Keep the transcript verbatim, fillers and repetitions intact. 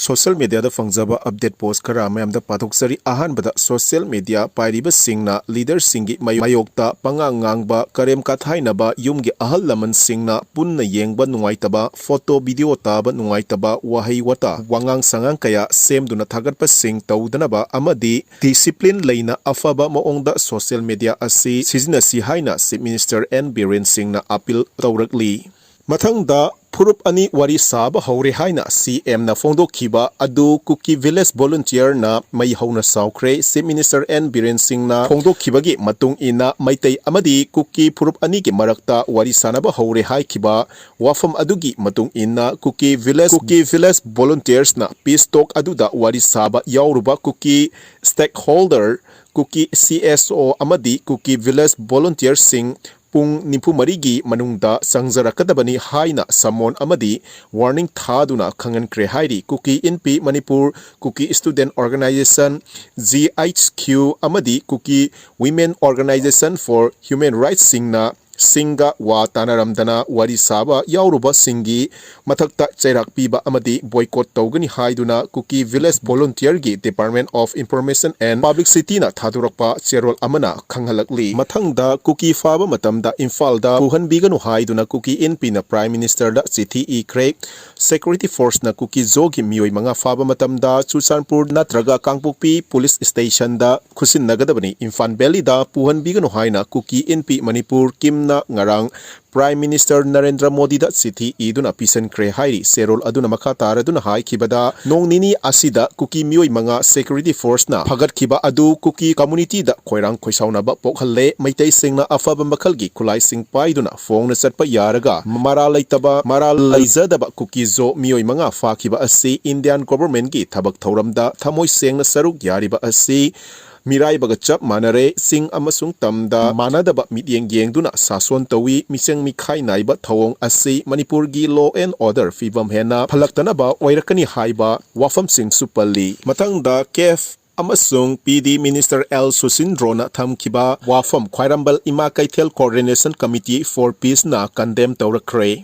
Social mediaꯗ ꯐꯪꯖꯕ update post ꯈꯔ ꯃꯌꯥꯝꯗ ꯄꯥꯊꯣꯛꯆꯔꯤ꯫ ꯑꯍꯥꯟꯕꯗ, social media ꯄꯥꯏꯔꯤꯕꯁꯤꯡꯅ leaderꯁꯤꯡꯒꯤ ꯃꯥꯌꯣꯛꯇ ꯄꯉꯥꯡ ꯉꯥꯡꯕ, ꯀꯔꯦꯝ ꯀꯊꯥꯏꯅꯕ, ꯌꯨꯝꯒꯤ ꯑꯍꯜ ꯂꯃꯟꯁꯤꯡꯅ ꯄꯨꯟꯅ ꯌꯦꯡꯕ ꯅꯨꯡꯉꯥꯏꯇꯕ, photo video ꯇꯥꯕ ꯅꯨꯡꯉꯥꯏꯇꯕ, ꯋꯥꯍꯩ ꯋꯥꯇꯥ, ꯋꯥꯉꯥꯡ ꯁꯉꯥꯡ ꯀꯌꯥ ꯁꯦꯝꯗꯨꯅ ꯊꯥꯒꯠꯄꯁꯤꯡ ꯇꯧꯗꯅꯕ ꯑꯃꯗꯤ discipline ꯂꯩꯅ ꯑꯐꯕ ꯃꯑꯣꯡꯗ social media ꯑꯁꯤ ꯁꯤꯖꯤꯟꯅꯁꯤ ꯍꯥꯏꯅ Chief Minister N ꯕꯤꯔꯦꯟ ꯁꯤꯡꯅ appeal ꯇꯧꯔꯛꯂꯤ꯫ ꯃꯊꯪꯗ, ꯐꯨꯔꯨꯞ ꯑꯅꯤ ꯋꯥꯔꯤ ꯁꯥꯕ ꯍꯧꯔꯦ ꯍꯥꯏꯅ CMꯅ ꯐꯣꯡꯗꯣꯛꯈꯤꯕ ꯑꯗꯨ ꯀꯨꯀꯤ village volunteerꯅ ꯃꯩ ꯍꯧꯅ ꯁꯥꯎꯈ꯭ꯔꯦ꯫ Chief Minister N ꯕꯤꯔꯦꯟ ꯁꯤꯡꯅ ꯐꯣꯡꯗꯣꯛꯈꯤꯕꯒꯤ ꯃꯇꯨꯡ ꯏꯟꯅ, ꯃꯩꯇꯩ ꯑꯃꯗꯤ ꯀꯨꯀꯤ ꯐꯨꯔꯨꯞ ꯑꯅꯤꯒꯤ ꯃꯔꯛꯇ ꯋꯥꯔꯤ ꯁꯥꯅꯕ ꯍꯧꯔꯦ ꯍꯥꯏꯈꯤꯕ ꯋꯥꯐꯝ ꯑꯗꯨꯒꯤ ꯃꯇꯨꯡ ꯏꯟꯅ, ꯀꯨꯀꯤ village, ꯀꯨꯀꯤ village volunteersꯅ peace talk ꯑꯗꯨꯗ ꯋꯥꯔꯤ ꯁꯥꯕ ꯌꯥꯎꯔꯨꯕ ꯀꯨꯀꯤ stakeholder, ꯀꯨꯀꯤ CSO ꯑꯃꯗꯤ ꯀꯨꯀꯤ village volunteersꯁꯤꯡ ꯄꯨꯡ ꯅꯤꯐꯨ ꯃꯔꯤꯒꯤ ꯃꯅꯨꯡꯗ ꯆꯪꯖꯔꯛꯀꯗꯕꯅꯤ ꯍꯥꯏꯅ summon ꯑꯃꯗꯤ warning ꯊꯥꯗꯨꯅ ꯈꯪꯍꯟꯈ꯭ꯔꯦ ꯍꯥꯏꯔꯤ꯫ ꯀꯨꯀꯤ ꯏꯟꯄꯤ ꯃꯅꯤꯄꯨꯔ, ꯀꯨꯀꯤ Student Organisation, GHQ ꯑꯃꯗꯤ ꯀꯨꯀꯤ Women Organisation for Human Rightsꯁꯤꯡꯅ ꯁꯤꯡꯒ ꯋꯥ ꯇꯥꯅꯔꯝꯗꯅ ꯋꯥꯔꯤ ꯁꯥꯕ ꯌꯥꯎꯔꯨꯕꯁꯤꯡꯒꯤ ꯃꯊꯛꯇ ꯆꯩꯔꯥꯛ ꯄꯤꯕ ꯑꯃꯗꯤ boycott ꯇꯧꯒꯅꯤ ꯍꯥꯏꯗꯨꯅ ꯀꯨꯀꯤ village volunteerꯒꯤ Department of Information and Publicityꯅ ꯊꯥꯗꯣꯔꯛꯄ ꯆꯦꯔꯣꯜ ꯑꯃꯅ ꯈꯪꯍꯜꯂꯛꯂꯤ꯫ ꯃꯊꯪꯗ, ꯀꯨꯀꯤ ꯐꯥꯕ ꯃꯇꯝꯗ ꯏꯝꯐꯥꯜꯗ ꯄꯨꯍꯟꯕꯤꯒꯅꯨ ꯍꯥꯏꯗꯨꯅ ꯀꯨꯀꯤ ꯏꯟꯄꯤꯅ Prime Ministerꯗ ꯆꯤꯊꯤ ꯏꯈ꯭ꯔꯦ꯫ Security forceꯅ ꯀꯨꯀꯤ ꯖꯣꯒꯤ ꯃꯤꯑꯣꯏ ꯃꯉꯥ ꯐꯥꯕ ꯃꯇꯝꯗ ꯆꯨꯔꯆꯥꯟꯄꯨꯔ ꯅꯠꯇ꯭ꯔꯒ ꯀꯥꯡꯄꯣꯛꯄꯤ police stationꯗ ꯈꯨꯠꯁꯤꯟꯅꯒꯗꯕꯅꯤ꯫ ꯏꯝꯐꯥꯜ valleyꯗ ꯄꯨꯍꯟꯕꯤꯒꯅꯨ ꯍꯥꯏꯅ ꯀꯨꯀꯤ ꯏꯟꯄꯤ ꯃꯅꯤꯄꯨꯔ ꯀꯤꯝꯅ ꯉꯔꯥꯡ Prime Minister ꯅꯔꯦꯟꯗ꯭ꯔ ꯃꯣꯗꯤꯗ ꯆꯤꯊꯤ ꯏꯗꯨꯅ ꯄꯤꯁꯤꯟꯈ꯭ꯔꯦ ꯍꯥꯏꯔꯤ꯫ ꯆꯦꯔꯣꯜ ꯑꯗꯨꯅ ꯃꯈꯥ ꯇꯥꯔꯗꯨꯅ ꯍꯥꯏꯈꯤꯕꯗ, ꯅꯣꯡ ꯅꯤꯅꯤ ꯑꯁꯤꯗ ꯀꯨꯀꯤ ꯃꯤꯑꯣꯏ ꯃꯉꯥ security forceꯅ ꯐꯒꯠꯈꯤꯕ ꯑꯗꯨ ꯀꯨꯀꯤ communityꯗ ꯈꯣꯏꯔꯥꯡ ꯈꯣꯏꯁꯥꯎꯅꯕ ꯄꯣꯛꯍꯜꯂꯦ꯫ ꯃꯩꯇꯩꯁꯤꯡꯅ ꯑꯐꯕ ꯃꯈꯜꯒꯤ ꯈꯨꯠꯂꯥꯏꯁꯤꯡ ꯄꯥꯏꯗꯨꯅ ꯐꯣꯡꯅ ꯆꯠꯄ ꯌꯥꯔꯒ ꯃꯔꯥꯜ ꯂꯩꯇꯕ, ꯃꯔꯥꯜ ꯂꯩꯖꯗꯕ ꯀꯨꯀꯤ ꯖꯣ ꯃꯤꯑꯣꯏ ꯃꯉꯥ ꯐꯥꯈꯤꯕ ꯑꯁꯤ Indian governmentꯀꯤ ꯊꯕꯛ ꯊꯧꯔꯝꯗ ꯊꯃꯣꯏ ꯁꯦꯡꯅ ꯁꯔꯨꯛ ꯌꯥꯔꯤꯕ ꯑꯁꯤ ꯃꯤꯔꯥꯏꯕꯒ ꯆꯞ ꯃꯥꯟꯅꯔꯦ꯫ ꯆꯤꯡ ꯑꯃꯁꯨꯡ ꯇꯝꯗ ꯃꯥꯟꯅꯗꯕ ꯃꯤꯠꯌꯦꯡ ꯌꯦꯡꯗꯨꯅ ꯁꯥꯁꯣꯟ ꯇꯧꯏ꯫ ꯃꯤꯆꯪ ꯃꯤꯈꯥꯏ ꯅꯥꯏꯕ ꯊꯧꯑꯣꯡ ꯑꯁꯤ ꯃꯅꯤꯄꯨꯔꯒꯤ law and order ꯐꯤꯕꯝ ꯍꯦꯟꯅ ꯐꯠꯂꯛꯇꯅꯕ ꯑꯣꯏꯔꯛꯀꯅꯤ ꯍꯥꯏꯕ ꯋꯥꯐꯝꯁꯤꯡꯁꯨ ꯄꯜꯂꯤ꯫ ꯃꯊꯪꯗ, ꯀꯦꯐ ꯑꯃꯁꯨꯡ ꯄꯤ ꯗꯤ Minister ꯑꯦꯜ ꯁꯨꯁꯤꯟꯗ꯭ꯔꯣꯅ ꯊꯝꯈꯤꯕ ꯋꯥꯐꯝ ꯈ꯭ꯋꯥꯏꯔꯝꯕꯟ ꯏꯃꯥ ꯀꯩꯊꯦꯜ Coordination Committee for Peaceꯅ condemn ꯇꯧꯔꯛꯈ꯭ꯔꯦ꯫